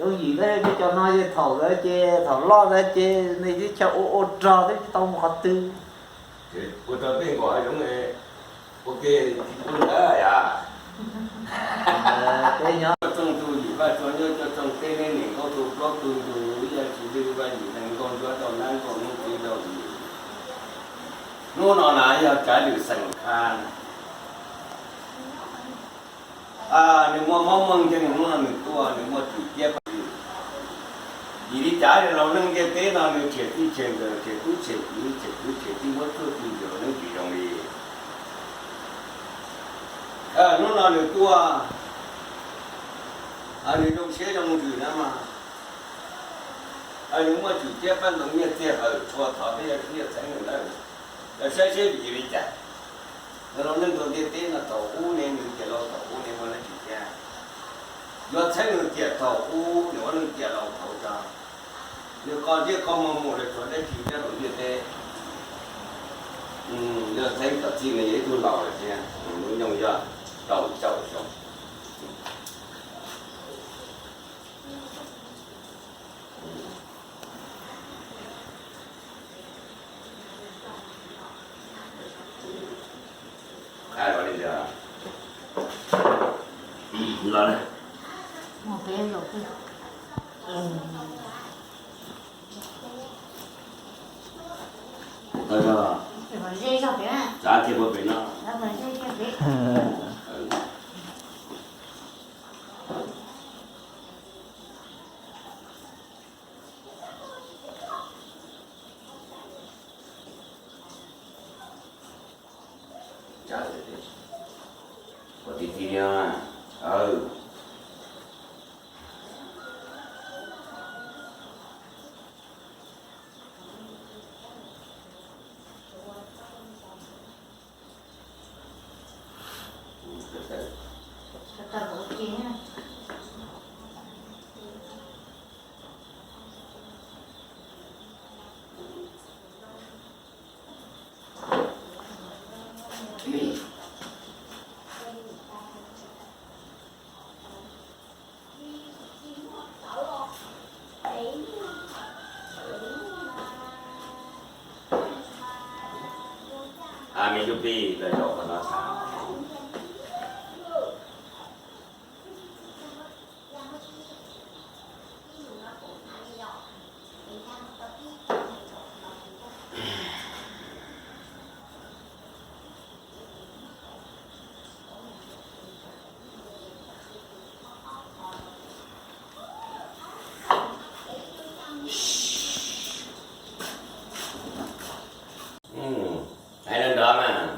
Yooj yim tab sis peb cov no ces thaum ntawd ces thaum loj ntawd ces nej teb chaws ua ua rog twb tsis tau mus qhov twg. Ua rog peb nkaus hav zoov, ua ke tsis ua ntawd yom. Peb nyob tsoog tus yim vaj tsov nyob cov tsoog teb neb niam nkauj tus plaub tus ntug ib yam tsis lwj vaj yim neeg nkauj ntsuab rau nab nkauj hnub txiv rau yim. Hnub no na yog tsav lwm xeem kha na. Nws muaj mob muaj nkeeg hnub no nws tuaj nws muaj tswm ciab paj yim. Vim li cas laus neej ntiaj teb no nws tshem txij tshem nkawm tshem tub tshem kiv tshem kwv tshem tij muab tshuaj txij ntws los neej tsis zoo li. Hnub no nws tuaj, nws zoo siab zoo ntsws na mas, nws muaj tswm ciab paj ntoo nyiaj txiag hawm tshua thov peb yog txheeb nws na. Yog saib seb vim li cas, laus neej ntiaj teb no thaum ub ne nws tiam laus thaum ub ne muaj dab tsi thiab? Yuav txheeb nws tiam thaum ub nws ua neej tiam laus thaum ub tso, nws qo ntiaj qo muag mus lawm tsuas dab tsi nyob rau ntiaj teb. Yog txheeb kom txij nws yog ib tug laus lawm thiab, hnub nyoog yog rau caum xyoo. Tau zog, tsav kiag puag pem no. Ua ti ti li. A, me ntsuj plig los zaum qhov no tau. Hais nrov nrov mas.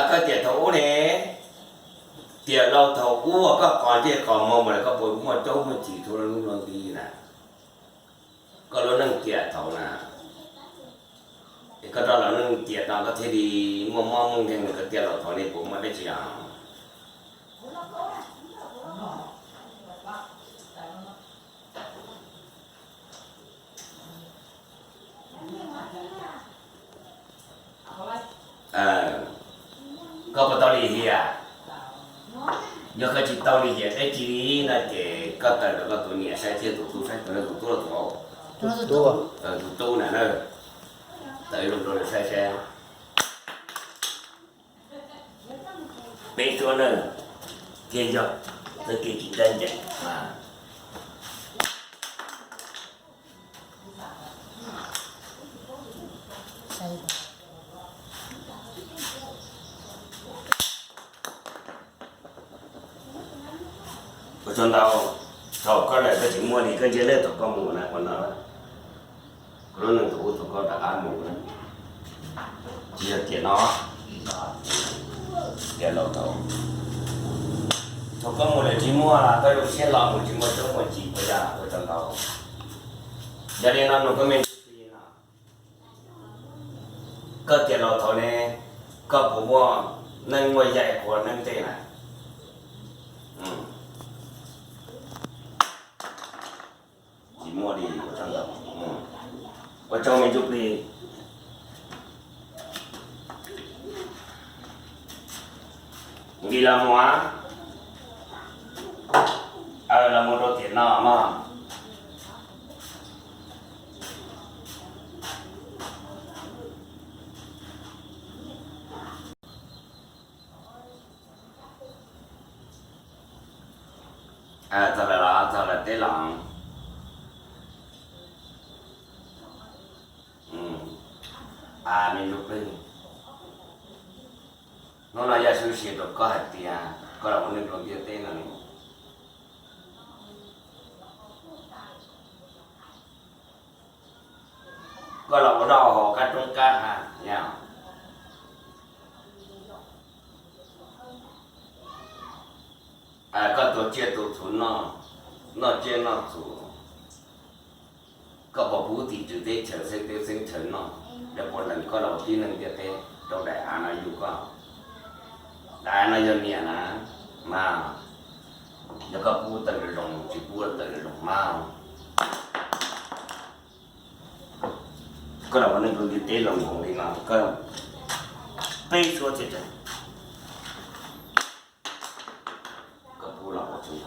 Koj tiam thaum ub ne, tiam laus thaum ub koj qos ntsej qos muag mus lawm koj puas muaj caub muaj cim txhua lub no nti na? Koj lub neej tiam thaum na, es koj rau lub neej tiam no koj thiaj li muaj mob muaj nkeeg, koj tiam laus thaum ne puas muaj dab tsi os? Koj puas tau lim hiam? Yog koj tsis tau lim hiam dab tsi li no ces koj tawm rau koj tus niam saib thiab tus tub saib, tus tub los tus, tus tub na, tawm zoo rau lawv saib saib. Peb suab na, thiaj yog txoj kev tsis ncaj ncees. Ua tsaug ntau, thaum koj lawm koj tsis muaj li koj ntsia lawm thaum koj mus na ua no. Koj lub neej thaum ub thaum koj rov qab mus na, tsis yog tiam no, tiam laus thaum, thaum koj mus lawm tsis muaj, koj zoo siab los mus tsis muaj caub muaj cim ua yam ua tsaug ntau. Yog li no nug koj me ntsis no, koj tiam laus thaum ne, koj puas muaj neej muaj yaig qhua neeb tej na? Tsis muaj li. Ua tsaug me ntsuj plig. Tis los mus, los mus rau tiam no mog. Txog lawm los txog lawm teb los. Me ntsuj plig, hnub no yog xyuv xim rau koj hais tias koj los ua neej rau ntiaj teb no, koj los ua noj haus qab roob qab hav yom. Koj tuav tsiaj tuav txhuv noj, noj tsiaj noj txhuv, koj puas pub tim tswv teb chaws xeeb teb xeeb chaws noj, lawv puas lees koj los ua tib neeg ntiaj teb rau daim av no yug koj? Daim av no yog niam na, mas yog koj pub tawm zoo, tsis pub tawm zoo mas. Koj los ua neej rau ntiaj teb los nkoos li no, koj peb suab txiaj tag. Koj pub los ua tsis,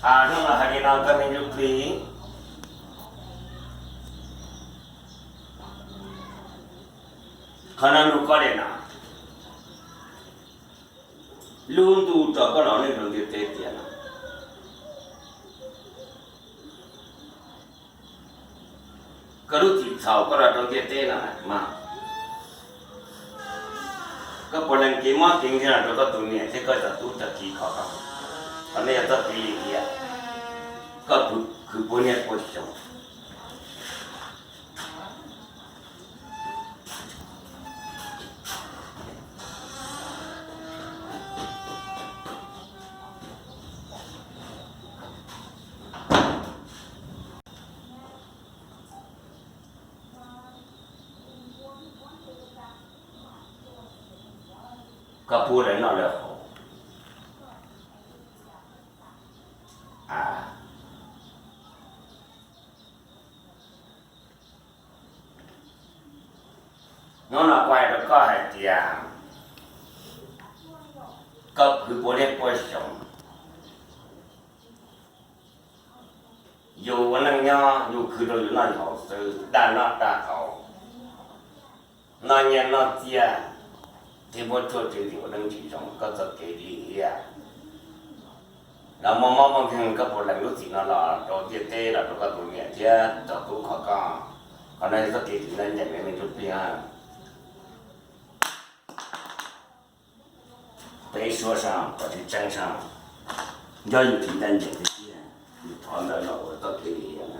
hnub no hais li no koj me ntsuj plig, qhov no nug koj li no, lub ntuj tso koj los neej rau ntiaj teb tiag no, koj lub txim txhaum koj los rau ntiaj teb no mas, koj puas lees kev mob kev nkeeg los rau koj tus niam thiab koj cov tub cov kiv khov kho? Qhov no yog txoj kev lim hiam, koj khwv puas niaj puas xyoo. Koj pub lawv noj lawv haus. Hnub no kuv hais rau koj hais tias koj khwv puas niaj puas xyoo, yus ua neej nyob yus khwv rau yus noj yus haus xwb, daj noj daj haus, noj nyiaj noj txiaj, thiab muab tshuaj tswv ntim ua neej tsis zoo, koj txoj kev lim hiam los muaj mob muaj nkeeg, koj puas lees lub txim no los rau ntiaj teb los rau koj tus niam thiab cov tub khov kho? Qhov no yog txoj kev tsis ntxaaj ncees me ntsuj plig. Peb suab saib kom tseeb tseeb saib, yog yus tsis ntxaaj ncees tiag tiag, yus thov ntawd los ua txoj kev lim hiam no.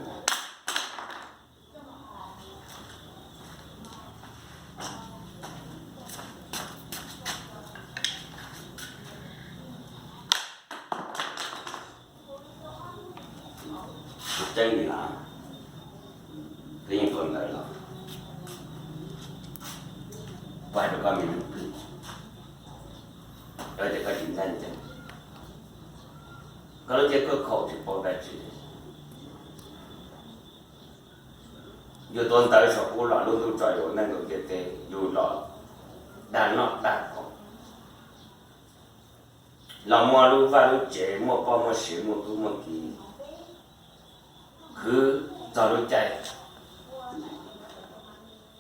Tseeb li no, peb yeej tuav ntawv los, kuv hais rau koj me ntsuj plig, yog tias koj tsis ntxaaj ncees, koj lub cev khaum tsis paub dab tsi. Yus tuav ntawv saum ub los lub ntuj tso yus ua neej rau ntiaj teb, yus los dag noj dag haus, los muaj lub vaj lub tsev, muaj poj muaj sev, muaj tub muaj kiv, khwv txog lub caij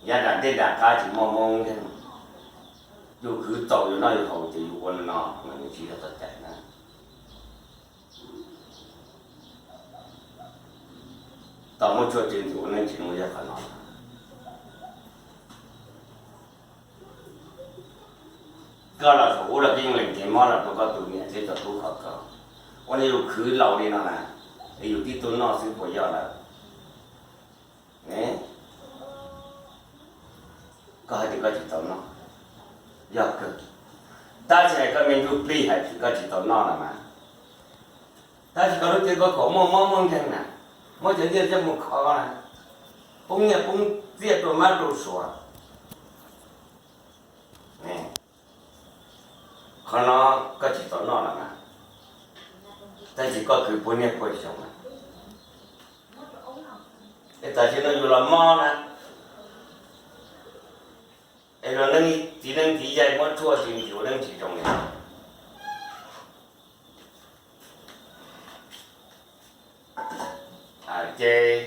yav nram tej nram qab tsis muaj mob nkeeg, yus khwv txaus yus noj yus haus ces yus ua li no mas nws tsis yog txoj cai na. Tau muab tshuaj tswv ntim ua neej tsis zoo yog qhov no. Koj los saum ub los koj yeej lees kev mob los rau koj tus niam thiab cov tub khov kho. Ua li yus khwv laus li no na, es yus tib tug noj xwb puas yog lawm? Koj hais tias koj tsis tau noj, yog kawg. Tab sis hais koj me ntsuj plig hais tias koj tsis tau noj no mas, tab sis koj lub cev khaum muaj mob muaj nkeeg na, muab cov nyiaj coj mus kho na, poob nyiaj poob txiaj rau mab rau suav. Qhov no koj tsis tau noj no mas, tab sis koj khwv puas niaj puas xyoo na. Tam sim no yus los mob na, es luag txiv neeb txiv yaig muab tshuaj tsis ntim ua neeb tsis zoo li. Ces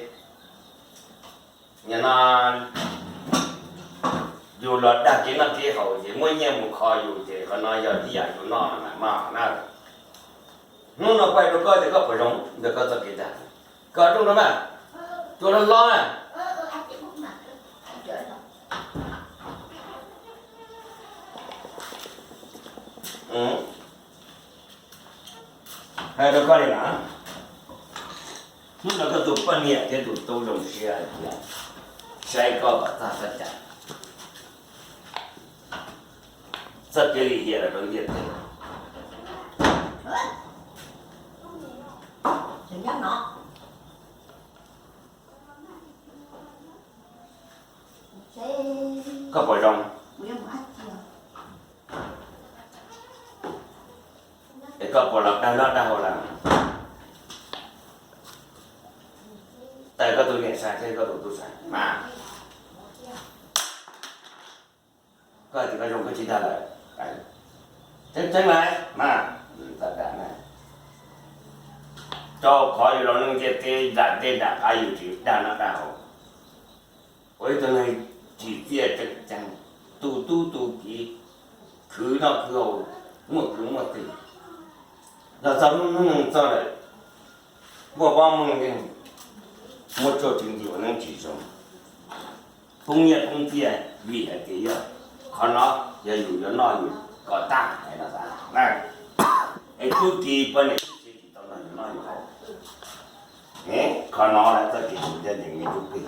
nim no yus los dag kev noj kev haus ces muab nyiaj mus kho yus ces qhov no yog ib yam yus noj no mas maj na. Hnub no kuv hais rau koj tias koj puas zoo ntawm koj txoj kev dag, koj rooj rau mas, tua hlob hlob na. Hais rau koj li na, hnub no koj tus poj niam thiab tus tub zoo siab hais tias saib koj kom txog txoj cai, txoj kev lim hiam los rau ntiaj teb. Koj puas zoo? Es koj puas los dag noj dag haus lawm? Tawm koj tus niam sai thiab koj tus tub sai mas. Koj hais tias koj zoo koj tsis dag lawm. Tseeb tseeb lawm mas, txhob dag na. Rau qhov yus los neeg ntiaj teb nram tej nram qab yus tsis dag noj dag haus. Ua ib tug neeg tsim txiaj tseem ceeb, tu tub tu kiv, khwv noj khwv haus, muaj kwv muaj tij. Los txog hnub nyoog txog lawm, muaj mob muaj nkeeg, muab tshuaj tsis ntim ua neeb tsis zoo, poob nyiaj poob txiaj vim hais tias yog qhov no yog yus yuav noj yus kom tag hais no xav na. Es tub ki poj niam tub ki tsis tau nrog yus noj yus haus. Qhov no lawv txoj kev tsis ncaj ncees me tub plig.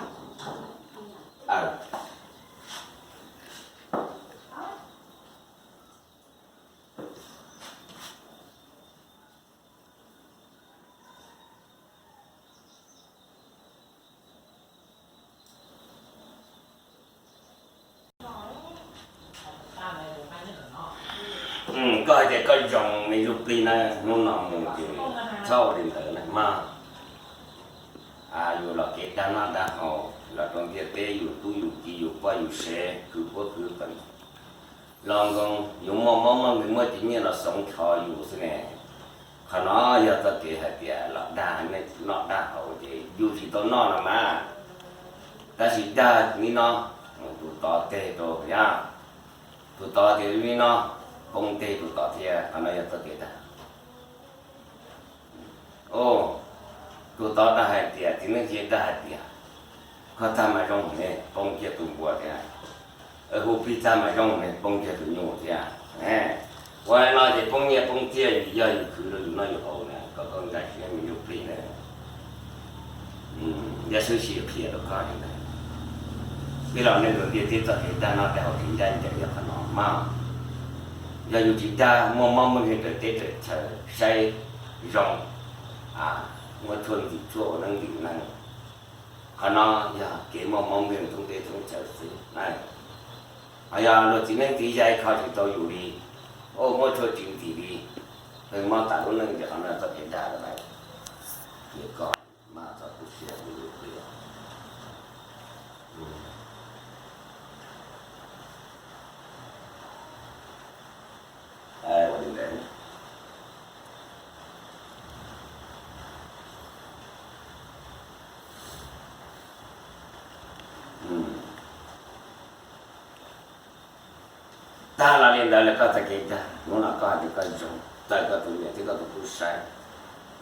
Koj hais tias koj zoo me ntsuj plig na, hnub no mus ces txhob ua li ntawd na mog. Yus los kev dag noj dag haus los rau ntiaj teb, yus tub yus ki yus poj yus sev khwv puab khwv pees, los nkoos yus muaj mob muaj nkeeg muaj cov nyiaj los xoov kho yus xwb ne. Qhov no yog txoj kev hais tias los dag noj dag haus ces yus tsis tau noj no mas. Tab sis dag li no, tus tod teg rau thiab, tus tod ces li no, poob teg tus tod thiab, qhov no yog txoj kev dag. Tus tod dag hais tias, txiv neej txiv dag hais tias, koj tag mas zoo ne, poob kiag tus npua thiab. Hu plig tag mas zoo ne, poob kiag tus nyuj thiab. Ua li no ces poob nyiaj poob txiaj vim yog yus khwv rau yus noj yus haus na, kom koj nkag siab me ntsuj plig na. Yog xwb sis qhia rau koj li ntawd. Peb los neeg ntiaj teb txoj kev dag noj dag haus tsis ncaj ncees yog qhov no mog. Yog yus tsis dag, muaj mob muaj nkeeg raws teb raws chaw saib zoo, muab tshuaj ntim tshuaj ua neeb ntim neeb. Qhov no yog kev muaj mob nkeeg thoob teb thoob chaw xwb. Ho yog luag txiv neeb txiv yaig kho tsis tau yus li, muab tshuaj tsis ntim li, pheej mob tas lub neej ces qhov no txoj kev dag lawm. Ces koj mas txhob tu siab ua li ntawd. Tag los li ntawd lawm koj txoj kev dag, hnub no koj hais tias koj zoo, tawm koj tus niam thiab koj tus tub saib.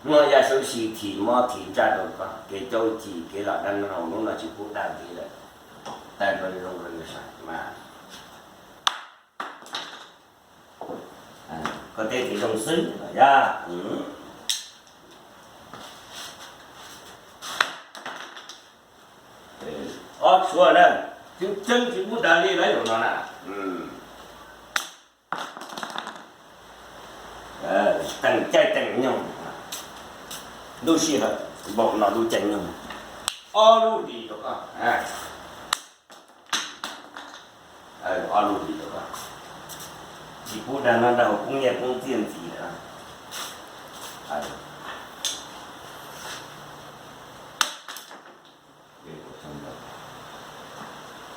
Muaj yam saub si thim mob thim ntsaj rau koj, kev caub cim kev los dag noj hnub no tsis pub dag ntxiv lawm. Tawm rau zoo rau yus saib mas. Koj teb tias zoo xwb los yog? Ob suav na, tseeb tseeb tsis pub dag li lawm zaum no na. Teem caij teem nyoog, lub sij hawm npaum no lub caij nyoog, ob lub hlis rau koj, ob lub hlis rau koj, tsis pub dag noj dag haus poob nyiaj poob txiaj ntxiv lawm.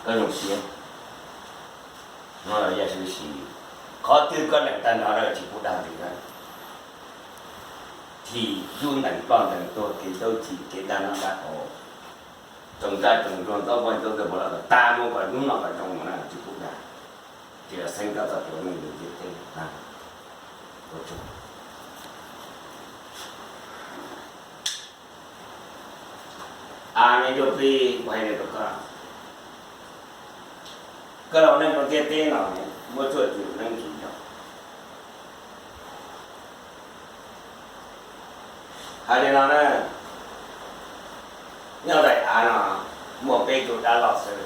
Koj zoo siab, no los yog sib si, qhov twg koj lees tag nrho lawm tsis pub dag li na. Thim yub ntees ploj ntees tuag, kev dawb chim kev dag noj dag haus, tsoos ntaj tsoos ntsuag ntaub poj ntsuab ntawd puav leej tag mus kom hnub no kom zoo mus na tsis pub dag. Ces los xeeb koj txoj kev ua neej ntiaj teb. Av, me ntsuj plig, kuv hais li rau koj, koj los neej rau ntiaj teb no muab tshuaj txwm neeb tsis nco. Hais li no na, nyob daim av no muaj peb tug dab loj xwb.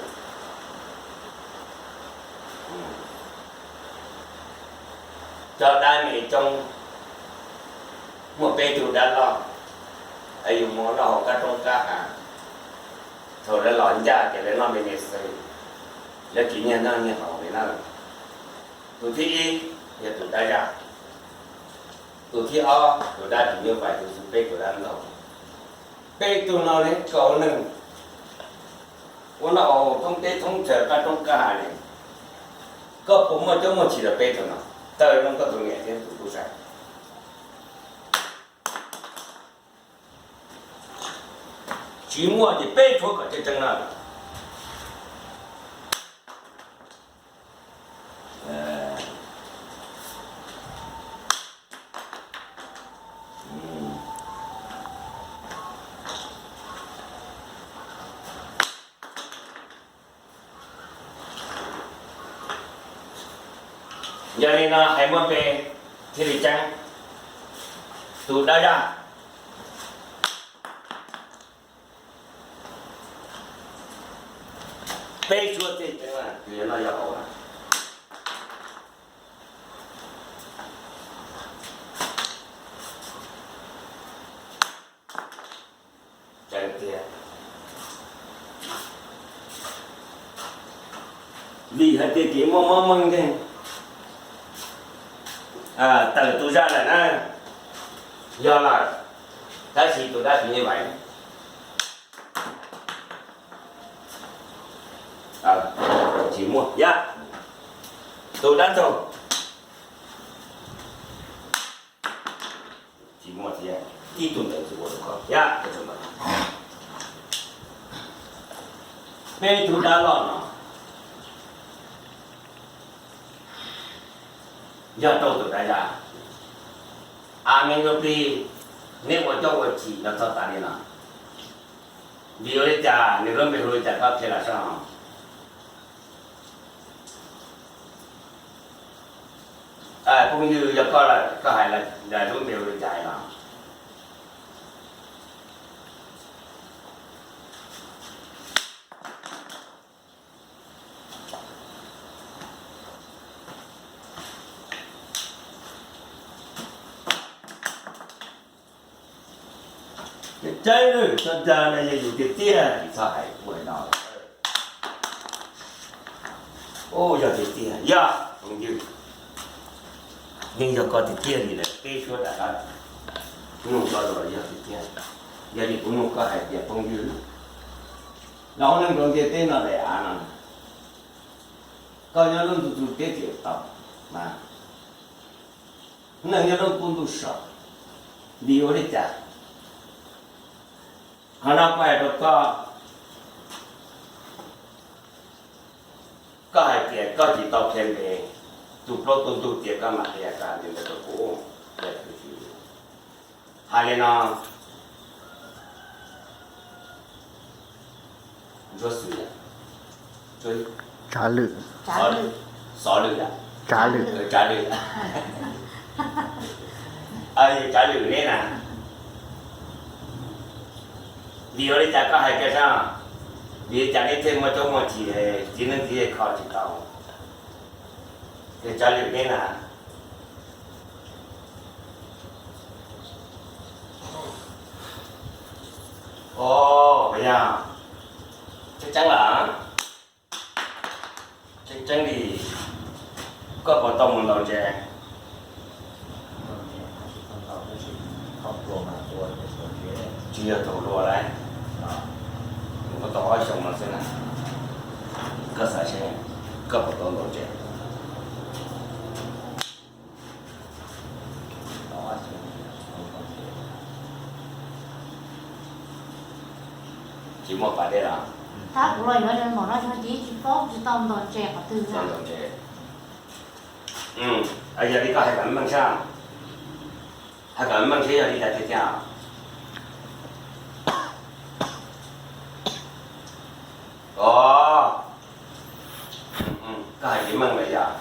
Cov dab me coob, muaj peb tug dab loj, es yus mus noj hauv qab roob qab hav, thaum lawv los ncaj ces lawv noj me me xwb, lawv tsis nyiag noj nyiag haus li na. Tus thib ib yog tus dab zaj, tus thib ob tus dab phim nyuj vais, tus thib peb tus dab ntaug. Peb tug no ne koj ua neej ua noj thoob teb thoob chaw qab roob qab hav ne, koj puas muaj coob muaj chim rau peb tug no? Tawm zoo koj tus niam thiab tus tub saib. Tsis muaj ces peb tshuav kom tseeb tseeb na. Yog li no hais muaj npe thiaj li tseeb. Tus dab zaj, peb suab txij tseeb, tus yog noj yog haus na. Tseeb tiag, vim hais tias kev muaj mob muaj nkeeg, tawm tus zaj lawm na, yog lawm, tab sis tus dab phim nyuj vais tsis muaj yam, tus dab ntaug tsis muaj thiab, ib tug ntawd tsis ua rau koj yam. Peb tug dab loj no yog rau tus dab zaj. Av, me ntsuj plig, neb ua coob ua chim los txog tas li no, vim ua li cas nws lub npe hu li cas koj qhia los soj. Phooj ywg, yog koj lawm koj hais lub npe hu li cas hais los. Tseeb, tseeb, txoj dag no yog yus tiag tiag, tsis txhob hais ua no. Yog tiag tiag, yog phooj ywg, yeej yog koj tiag tiag li lawm, peb suab rov qab nug koj los yog tiag tiag. Yog li kuv nug koj hais tias phooj ywg, los ua neej rau ntiaj teb no daim av no, koj nyob lub ntuj txug teb chaws tau mas, neeg nyob lub qub ntuj so, vim ua li cas? Qhov no kuv hais rau koj, koj hais tias koj tsis tau qhia npe, tus plaub tug ntug tias koj mam qhia koj npe ntawd rau kuv. Hais li no, Ntsuab Xwm, Xov Lwm, Xov Lwm, Tsav Lwm, Tsav Lwm neb na, vim ua li cas koj hais tias sab, vim li cas neb thiaj muaj coob muaj chim, txiv neeb txiv yaig kho tsis tau, Tsav Lwm neb na? Os, yog tseeb tseeb lawm, tseeb tseeb li, koj puas tau mus ntaus ntses? Tsis yog thaum hluas lawm, kuv tau ob xyoos no xwb na. Koj xav seb koj puas tau ntaus ntses? Tsis muaj pas dej los? Tab kuv los yuav li no ces tsis paub tsis tau ntaus ntses qhov twg. Tau ntaus ntses. Yog li koj hais kom meej sab, hais kom meej seb yog li cas tiag tiag. Os, koj hais tsis meej lawm yog?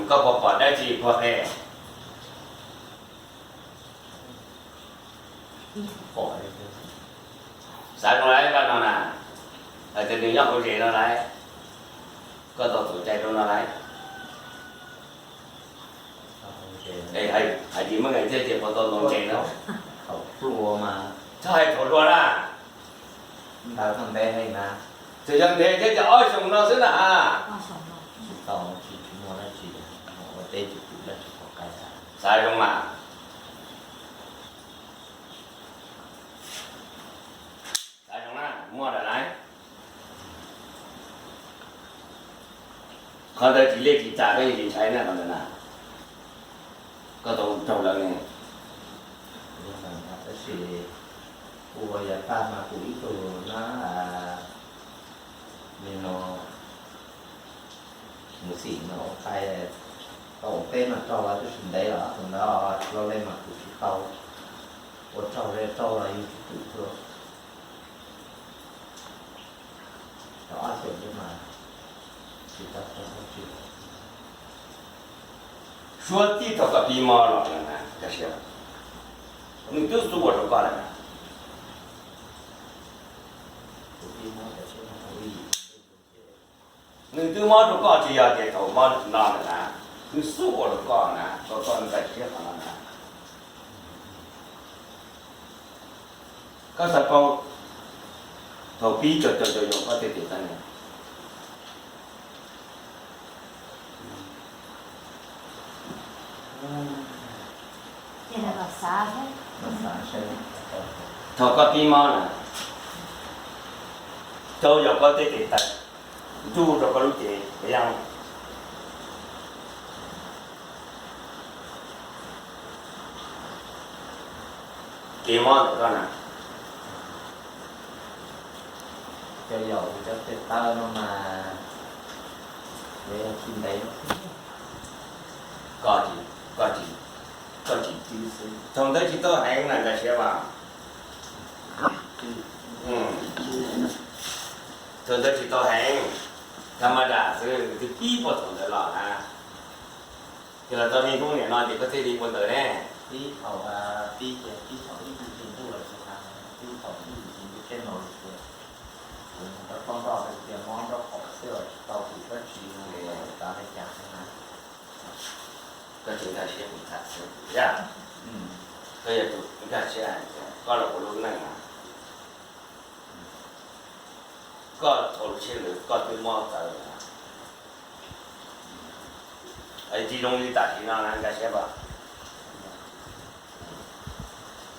Koj puas pom dab tsi puag pem? Xav zoo lawm pab no na, hais tias nws nyob hauv zes no lawm, koj tau txaus cai rau no lawm. Hais tsis meej thiaj tias puas tau ntaus ntses no. Txhob hais thaum hluas na. Txawm yog ntev thiab ces ob xyoos no xwb na. Xav zoo mas. Xav zoo na, muaj lawm lawm. Qhov ntawd tsis liaj tsis txam koj yeej tsis ntshai na, qhov ntawd na. Koj tau raug lawv ne. Tab sis kuv ua yav tag mas kuv ib tug na, nim no mus xim no ua qai tau ua teb mas raug lawv tab sis ntev los tus ntawd los lej mas kuv tsis tau ua raug li, raug los yus tsis pum tuaj. Tau ob xyoos mas tsis tau raug dab tsi. Suav tib thaum koj pib mob los na, koj siab, nws twb xub ua rau koj lawm na. Nws twb mob rau koj tsis yog tias thaum mob no lawm na, nws xub ua rau koj na, koj koj nkag siab qhov no na. Koj xav paub thaum pib caum caum caum koj tej tes taw ne? Thaum koj pib mob na, rau yaum koj tej tes taw, ntuj rau koj lub cev, kev mob ntawm koj na. Cov yaum cov tes taw no mas, tsis ntev, koj tsis, koj tsis, thaum ntawd tsis tau heev na, nkag siab mas. Thaum ntawd tsis tau heev, tham ma das xwb, twb pib puag thaum ntawd los na. Ces los txog niaj hnub niam no ces koj thiaj li ua ntawd ne. Pib thaum, pib ces pib thaum ib tug tsis ntuj los tsis tas, pib thaum ib tug tsis ntuj teb no los tias, kuv mus rau koj nroj tias mob nroj qaum xwb los tsis tau pum dab tsi, xav li cas xwb na. Koj tsis nkag siab kuv tham xwb yom. Koj yog tus nkag siab, koj los kuv lub neej na. Koj thaum lub siab lawm koj twb mob txawv lawm na. Tsis zoo li tam sim no na, nkag siab pas.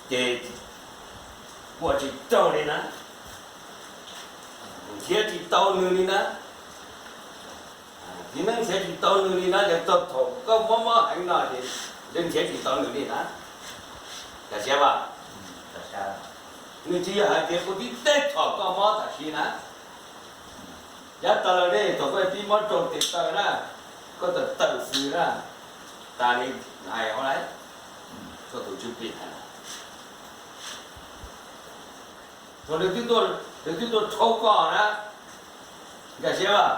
Ces ua tsis raug li na, nrhiav tsis tau nws li na. Txiv neeb nrhiav tsis tau nws li na, yog txog thaum koj mob mob heev no ces nrhiav tsis tau nws li na. Nkag siab pas. Nws tsis yog hais tias kuv tib teb thaum koj mob tam sim na. Yav tas los ne, thaum koj pib mob raug tes taw na, koj tawm tawm xwb na, tas li hais hauv lawm, koj tus tswv plig hais. Thaum nws twb tuaj rhaub koj na, nkag siab pas.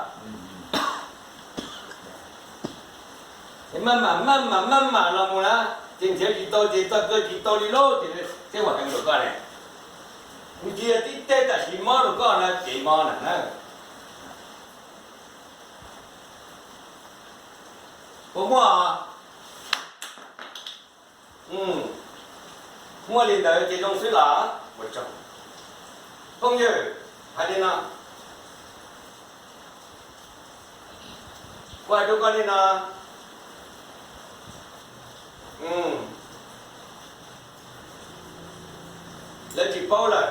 Maj mam maj mam maj mam los mus na, ces nrhiav tsis tau ces txog kawg tsis tau li lauj, ces thiaj ua heev rau koj ne. Nws tsis yog tib teg tam sim mob rau koj na, kev mob na. Puas muaj? Muaj li ntawd ces zoo xwb los? Phooj ywg, hais li no, kuv hais rau koj li no, lawv tsis paub lawm,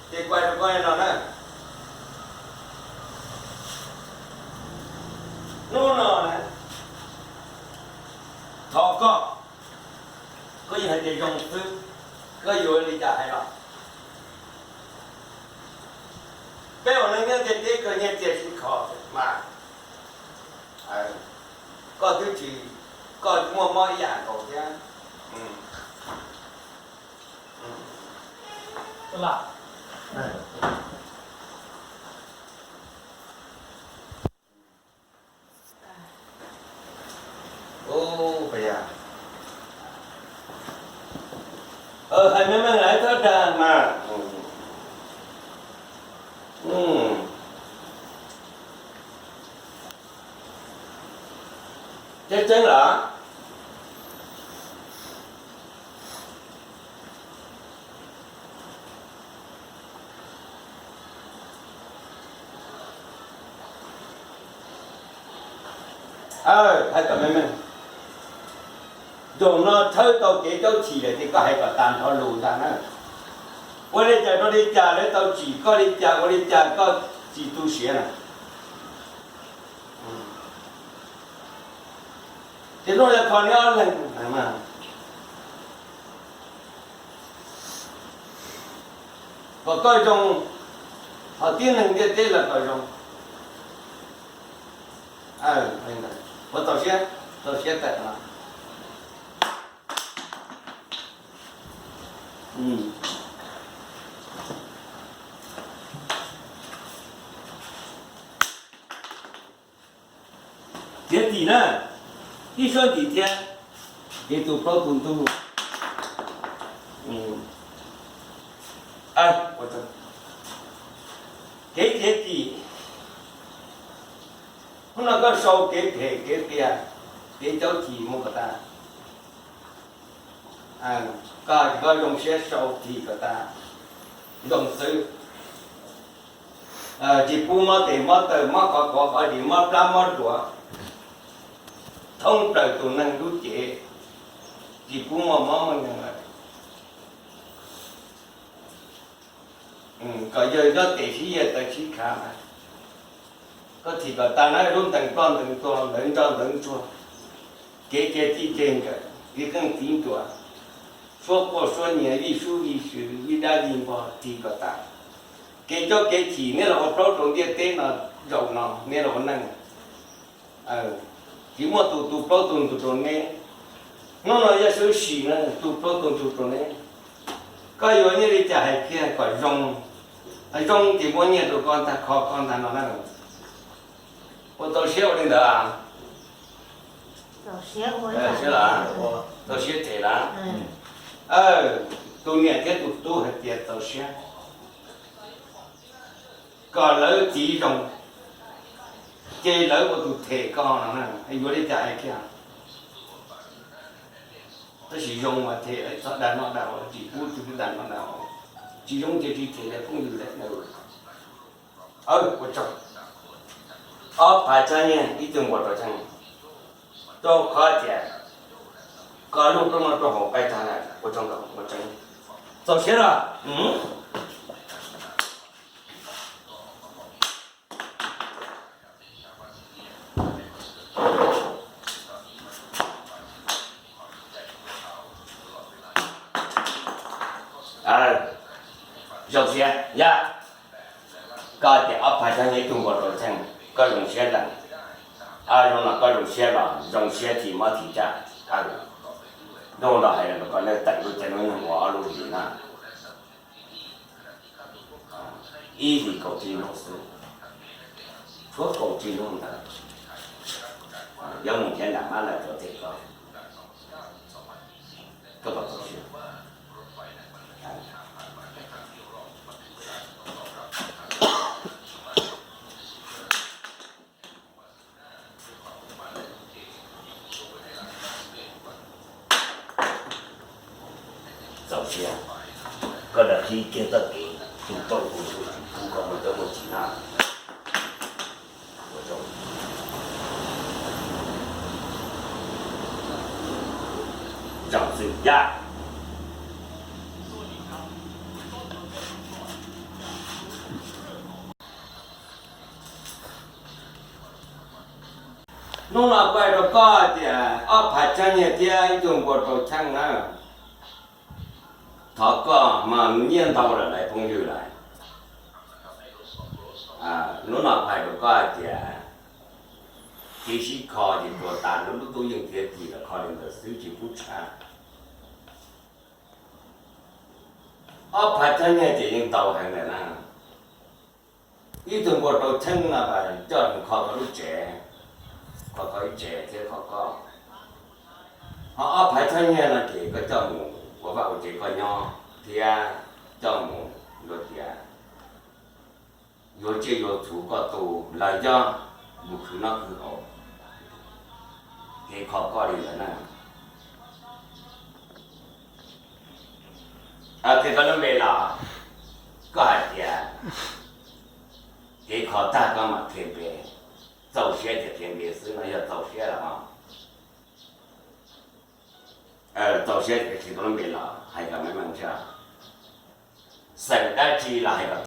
ces kuv hais rau koj li no na. Thov koj, koj yeej hais tias zoo xwb, koj yuav li cas hais los. Peb ua neej nyob ntiaj teb koj nyiaj txiag sib kho mas, koj twb tsis, koj muaj mob ib yam nkaus thiab. Hais meej meej lawm thov dag mas. Tseeb tseeb los? Hais kom meej meej, zaum no tshawb tau kev caub chim lawm ces koj hais kom tas nrho lus ntag na. Ua li cas rau li cas lawv tau tsim koj li cas, ua li cas koj tsis tu siav na. Ces hnub no kho neb ob leeg, kom koj zoo, ho tib neeg ntiaj teb los kom zoo. Ua txaus siab, txaus siab tawm no. Txiav txim na, ib suab ntim thiab, kev tu plaub tu ntug. Kev txiav txim, hnub no koj sau kev phem kev qias, kev caub txim mus kom tas. Koj, koj zoo siab sau txim kom tas, zoo xwb. Tsis pub mob tes mob taw, mob qhov quav qhov zis, mob plab mob ruam, thoob plaws tus neeg lub cev, tsis pub muaj mob muaj nkeeg lawm. Kom yawg nyob tes sib yawg taw sib khav. Koj txim kom tas na, lub ntees ploj ntees tuag, ntawv nroj ntawv ntsuag, kev cia txij tseg nkawm, kev qeej txiv nruas, suab quaj suab nyiav, vij sub vij sw, vij dab vij npog, txim kom tas. Kev caub kev chim neb los ua plaub rau ntiaj teb no, zaum no neb los ua neej, tsis muaj tus tu plaub tu ntug rau neb. Hnub no yog sib sim na, tu plaub tu ntug rau neb. Koj yuav nyiaj li cas hais kiag kom zoo, zoo ces muab nyiaj rau koj ntag, kho koj ntag no na. Ua txaus siab ua li ntawd. Txaus siab lawm, txaus siab them lawm. Tus niam thiab tus tub hais tias txaus siab, kom lawv txiv zoo, ces lawv ua tus them koj no, yuav li cas hais kiag. Tab sis zoo mas them, txhob dag noj dag haus, tsis pub tsis pub dag noj dag haus, tsis zoo ces tsis them li phooj ywg lawm. Ua tsaug. Ob phav tsob nyiaj ib tug npua rau tseeg, rau qhov tias koj lub plaub no rau hauv qaib tag lawm. Ua tsaug ntau, ua tsaug. Txaus siab los? Zoo siab yom. Koj tias ob phav tsob nyiaj ib tug npua rau tseeg, koj zoo siab lawm. Zoo no koj zoo siab los? Zoo siab tsis mob tsis tsaj. Zoo los hais los kom nej teem lub caij lub nyoog ua ob lub hlis na. Ib hlis kaum tsib hnub xwb, tshuav kaum tsib hnub ntawd, yuav mus nrhiav nram mab lawm rau tej koj, koj puas txaus siab? Txaus siab, koj lam qhib kiag txoj kev tu plaub tu ntug, tsis pub koj muaj txoj muaj tsim na. Ua tsaug. Zoo xwb yom. Hnub no kuv hais rau koj hais tias ob phav tsab nyiaj thiab ib tug npua rau cheeb na, thov koj mas nyiaj ntau lawm lawv phooj ywg lawm. Hnub no kuv hais rau koj hais tias kev sib kho ces tuag tas, lub lub tub yeej tiav kis los kho li ntawd xwb tsis pub tshab. Ob phav tsab nyiaj ces yeej ntau heev lawm na. Ib tug npua rau cheeb no coj mus kho koj lub tsev, kho koj ib tsev thiab kho koj. Ho ob phav tsab nyiaj no ces koj coj mus ua vaj ua tsev koj nyob thiab coj mus luag tias yuav tsiaj yuav txhu koj tu los yog mus khwv noj khwv haus, kev kho koj li ntawd na. Qhia koj lub npe los koj hais tias kev kho tag koj mam qhia npe, txaus siab ces qhia npe xwb no yog txaus siab los. Txaus siab ces qhia koj lub npe los hais kom meej meej thiab. Xeem dab tsi los hais kom